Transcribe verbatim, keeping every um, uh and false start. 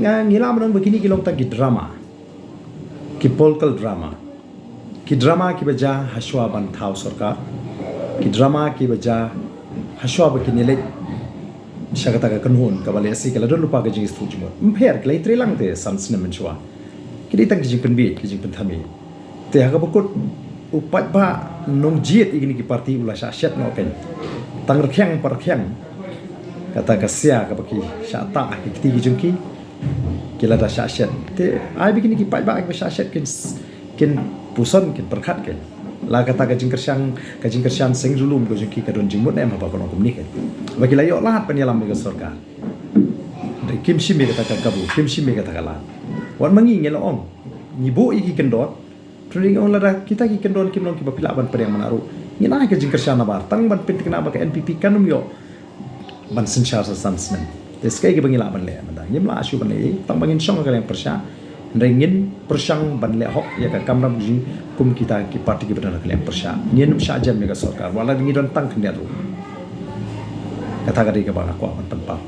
Ngi lah ban ong ba kine ki long tang ki drama, ki political drama, ki drama kiba jia hashwa ban thaw sorkar, ki drama kiba jia hashwa ba kin ïaleit sha kata ka kynhun kaba lehse ka la don lypa ka jingïathuh jingmut. Ym pher, ki la ïatrei lang te san snem mynshuwa. Ki dei tang ki jingpynbeit, ki jingpynthame. Te ha kaba kut u paidbah nongjied ïa kine ki party u la shah shet noh kein. Tang rkhiang pa rkhiang kata ka sia kaba ki shah tah ha ki kti ki jong ki, ki la da shah shet. Te ai ba kine ki paidbah kiba shah shet kin s-, kin puson, kin pyrkhat kein. La kata ka jingkyrshan, ka jingkyrshan seng julu ka jong ki ka don jingmut ne em haba ka long kumne kein? Ba ki la ïoh lad ban ïalam ïa ka sorkar. Hynrei kim shim ïa kata ka kabu, kim shim ïa kata ka lad. Wat ma ngi ngi la ong, ngi buh ïa ki kyndon. Te ngi ong lada kita ki kyndon kim long kiba phi lah ban pdiang mynta ruh, ngin ai ka jingkyrshan nabar tang ban pynthikna ba ka N P P kan ym ïoh ban synshar sa san snem. Te sa kaei kaba ngi lah ban leh mynta? Ngim lah shuh ban leh ei, tang ba ngin shong ha ka liang pyrshah. Hynrei ngin pyrshang ban leh hok ïa ka kamram ka jong ngi kum kita ki party kiba don ha ka liang pyrshah. Ngin ym shah jem ïa ka sorkar wat la ngi don tang khyndiat ruh. Kata ka dei kaba nga kwah ban pynpaw.